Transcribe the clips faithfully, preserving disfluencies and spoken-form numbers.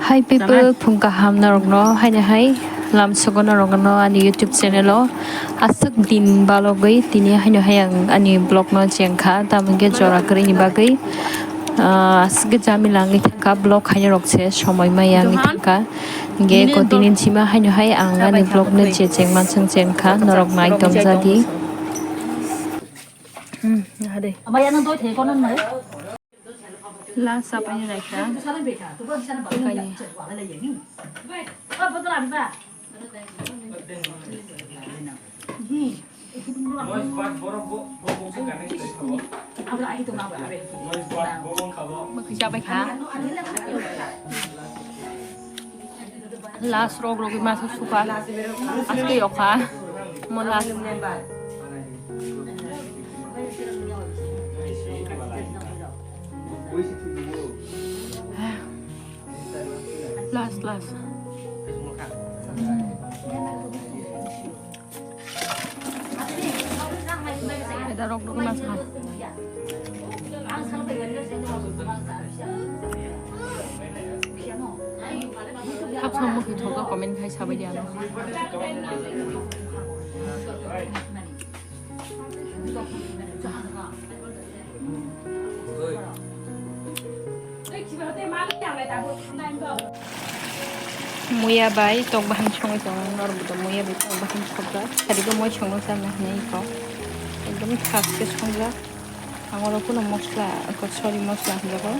Hi people, phung kaham norokno, haino hai lamsogo norokno ani YouTube channel o. Aswk din balogwi tini haino hai ang ani vlog no chengkha, tamo hwnkhe jora kwrwini bagwi. Ah, aswk jamila wngwi thangkha, vlog haino rok se somoi maya wngwi thangkha. Hwnkhe ko tini sima haino hai ang ani vlog no je chengma chwng chengkha, norok nai tongjadi. Hmm, nah deh. Last apa ini naikha? Bukannya. Baksa bai kha. Last rok rok masa suka. Aske yokha. Mo last. Last, last. Eda rok rok ma sa. Thap samung khe thogo comment khai sabai di ano. Muya bai tok bahan songwi tongo, norok bo muya bai tok bahan sokjak. Sari bo moi songno chana hinwi kok. Ekdom thas khe songjak. Ang oro kuno mosla, sorry, mosla hinjago.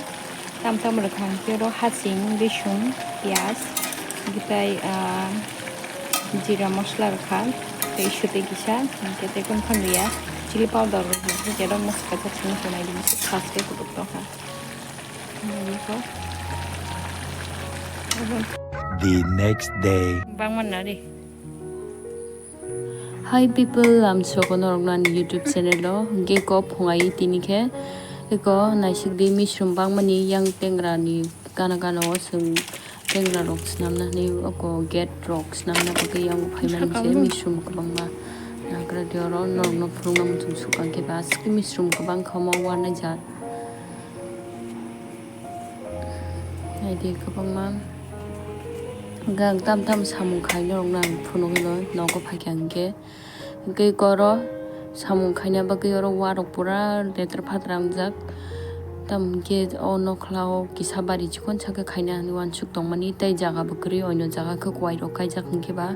Tam tam rwkha hwnkhe oro hasing, bising, piyaj, hwnkhe tai, ah, jira mosla rwkha, tei swtwi kisa, hwnkhe tei kung phan rwya, chili powder rwkha, hwnkhe oro mosla kaisa simi simi naidi, thas khe kutuk tongkha. Naidi kho. The next day. Bangma nari. Hi people, lamsogo norokno ani YouTube channel o, hwnkhe kok phungai tini khe eko naisik di misrum bangmani yang tengra ni gana gana o chwng tengra rok swnamna hinwi oko gate rok swnamna bagwi yang phaimani se misrum kwbangma nagra di oro norokno phunukna muchung sukha khe ba aswk misrum kwbang kha omo uanaijak. Naidi kwbangma gang tam tam samung khai norokno ang phunugwi no nogo phaikha hwnkhe. Hwnkhe oro samung khaina bagwi oro uarok pura letra patra wngjak. Tamo hwnkhe o nokla o kisa bari chikon sakhe khaina hinwi uansuk tongmani tei jaga bo kwrwi oino jaga khe kuairok kaijak hwnkhe ba.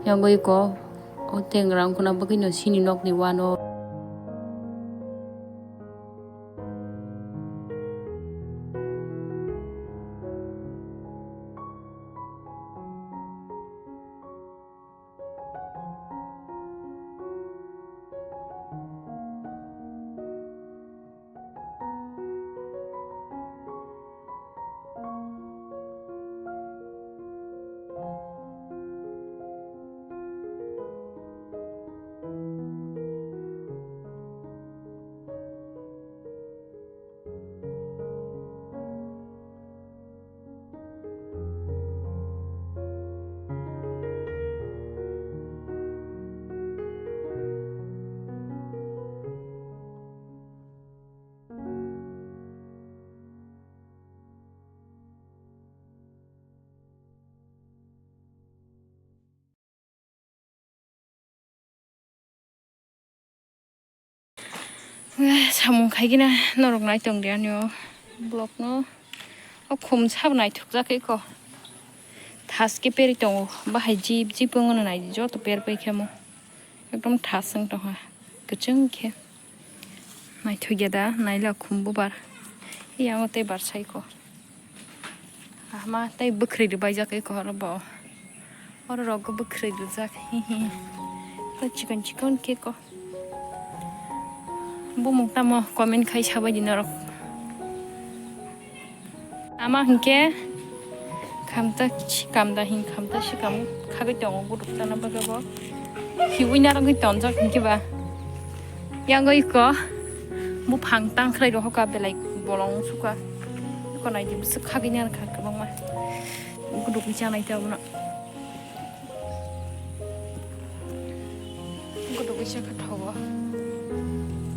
Yang oi ko o tengra wngkhana bagwino chini nokni uano. Samung khaigina norok nai tong di ani o vlog no. O khum sabo naithok jak eko. Thas khe peri tongo. Bahai jip jip wngmano nai di joto per pai khe mo. Ekdom thas wng tongkha. Kwchwng khe. Naithok ya da, naila khum bubar. Yang o tei bar sai ko. Ama tei bwkhwrwi rwbaijak eko oro bo. Oro rok bwkhwrwi rwjak, hi hi. Tei chikon chikon khe ko. Bumung tamo comment khai sabai di norok. Ama hinkhe khamta si kamda hin khamta si kam khagwi tongo guduk tana bagwi bo. Khiui narwgwi tonjak hinkhe ba. Yang oi ko buphang tangkhwlai rohor ka belai bolong suka. Ko nai di bwswk khagwi narwkha kwbangma. Guduk ni chanai ta bono. Guduk kisa kha thogo.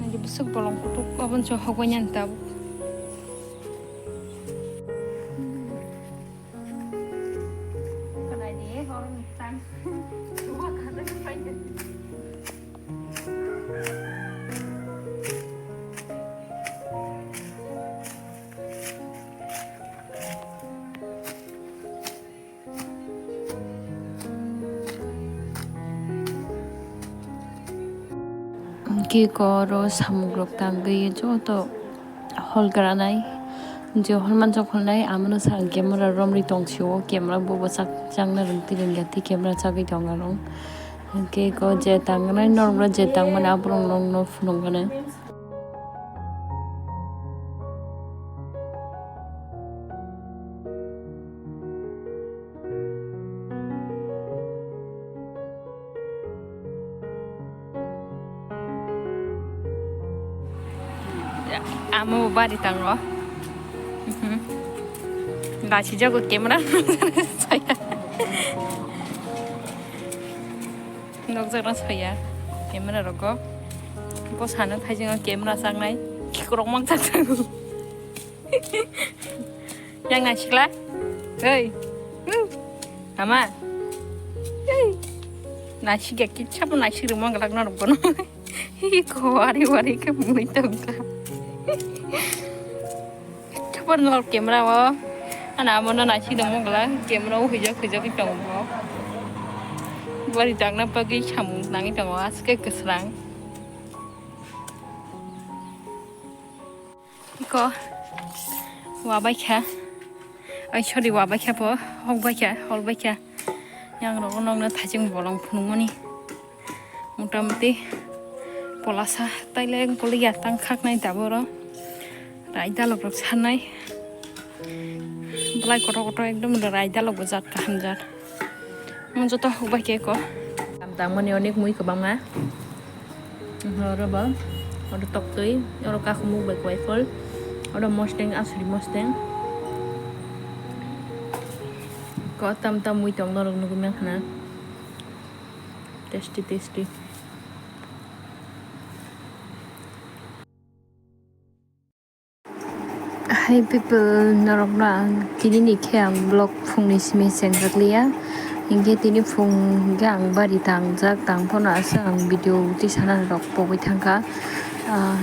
Nai di bwswk bolong kutuk obo nw hogwi nani tabuk. Hwnkhe eko oro samungrok tangwi joto hol granai, je hol mansok hwnwi, amono sa camera romwi tong sio, camera bo bwsak changna rwngtwi rwngya tei camera chagwi tong aro. Hwnkhe eko je tangnai norokno je tangmani aborok nokno phunukgwno. Amo bari tango. Mhm. Lachijago camera. Nokjakna soya camera rogo. Bo sano thaijingo camera chaknai. Kikorok mang chak chak. Yang nasikla? Hei. Hmm. Ama. Hei. Nasikya kisa bo nasik rwma glak norok bono. Hi ko wari wari khe mui tongkha. Chapar nol camera o. Ana amo no naisik tongmo glak camera o huijak huijak khe tongo. Bari jakna bagwi samung nangwi tongo aske kwsrang. Iko wabaikha. Ai sorry, wabaikha po, hokbaikha, holbaikha. Yang rogo nokno thajing bolong phunukmani. Motamuti polasa taile goliya tang khaknai taboro. Rai dalok rok sanai. Belai kotor kotor ekdom rai dalok bo jat kaham jat. Mo joto hokbaikha eko. Tam tangmani onek mui kwbangma. Oro bo, oro toktwi, oro kakhumuk bai kwai phol, oro mosteng, asuri mosteng. Ko tam tam mui tong norok nugwi mankha na. Tasty, tasty. Hi people, norokno ang tini ni khe ang vlog phungni simi chengjakliya. Hinkhe tini phung hinkhe ang bari tangjak, tang phano aswk ang video twi sana rok pogwi thangkha. Ah.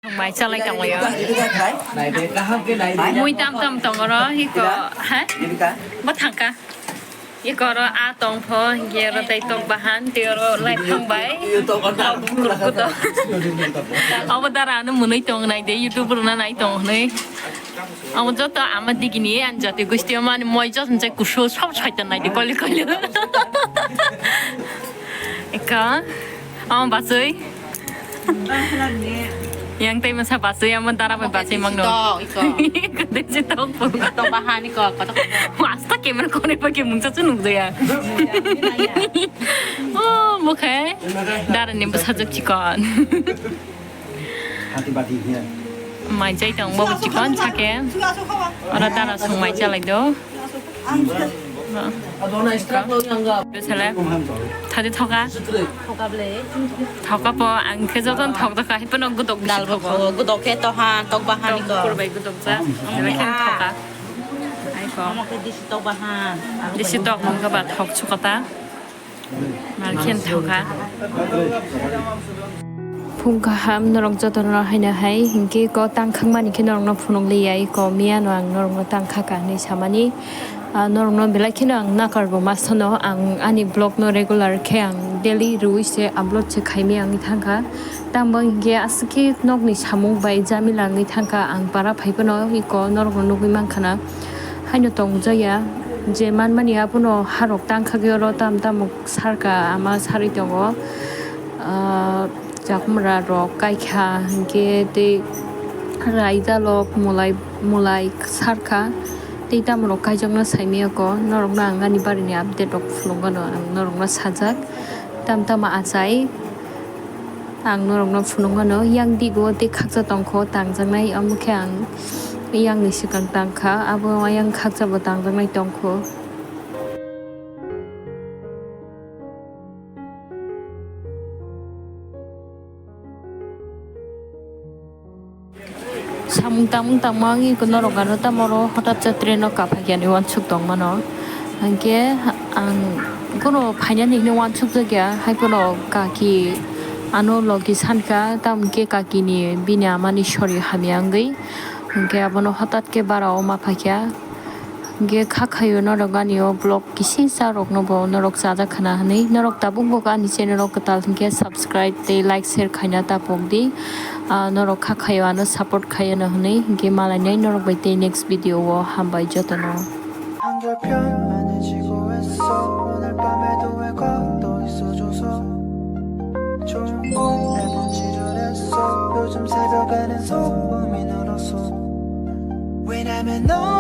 Mai chalai tonglaio. Mui tam tam tongoro hiko, ha? Bo thangka. Iko oro a tongpho, hinkhe oro tei tok bahan, tei oro lai thangbai. Tok bukur bukur. Obo dara ano mwnwi tongnai de, YouTube rwna nai tong hwnwi. Omo joto ama digini ani jati gusti ama ani moi joto je kusu sob soitan nai de koile koile. Eka, ama basui. Yang tei masa basui ama dara bai basui mangno. Tok, iko. Kede je tok. Tok bahan iko, kotok. Wasta camera kone pa ke mungsa chunuk jaya. Oh, mokhe. Dara ni bwsajwk chikon. Hati bati hiya. Mai chai tong bo chikon sake. Ora dara song mai chalai do. Adona extra lo yang ga. Besele. Thadi thoka. Thoka po ang khe joton thok da kha hipno gudok bisi thoka. Gudok khe to ha tok bahan ko. Kurbai gudok ja. Ang khe thoka. Ai ko. Amo khe disi tok bahan. Disi tok mong ba thok chukota. Narkhe thangkha. Phung kaham norok jotono haino hai, hinkhe ko tangkhakmani khe norokno phunukliya, iko miyano ang norokno tangkhaka hinwi samani. Ah, norokno belai kheno ang nakarbo ma sano, ang ani vlogno regular khe ang daily rwi se upload se khaimani ang thangkha. Tamo hinkhe aswk khe nokni samung bai jamila wngwi thangkha, ang para phai phano iko norokno nugwi mankhana. Haino tongjakya je manmani abono harok tangkhagwi oro tam tamo sarka ama sarwi tongo. Ah, chakmra rok kaikha hinkhe tei raidalok mulai mulai sarkha tei tamorok kaijakno saimaya ko norokno ang ani barini update rok phunukgano ang norokno sajak tam tamo achai. Ang norokno phunukmano, yang digo tei khaksa tongkho tangjaknai, omo khe ang yangni swkang tangkha, abo yang khaksa bo tangjaknai tongkho. Samung tangmung tangma wngwi norok ano tamo oro hotat khe train o kaphaikya hinwi uansuk tongmano. Hinkhe ang bono phainani hinwi uansukjakya, hai phano kaki ano logi sankha, tamo khe kakini bini amani sori hamya wngwi. Hinkhe abono hotat khe bara o ma phaikha. Hinkhe kha khaio norok ani o vlog kisisa rokno bo norok chajak khna hinwi. Norok tabuk bo ani channel o kwtal hinkhe subscribe tei like share khaina ta pokdi. Ah, norok kha khaio ano support khaio no hinwi. Hinkhe malainai norok bai tei next video o, hambai jotono. 한결 편안해지고 했어. 오늘 밤에도 왜 걷어 있어줘서 좋은 꿈에 번지를 했어. 요즘 새벽에는 소음이 늘었어. 왜냐면 너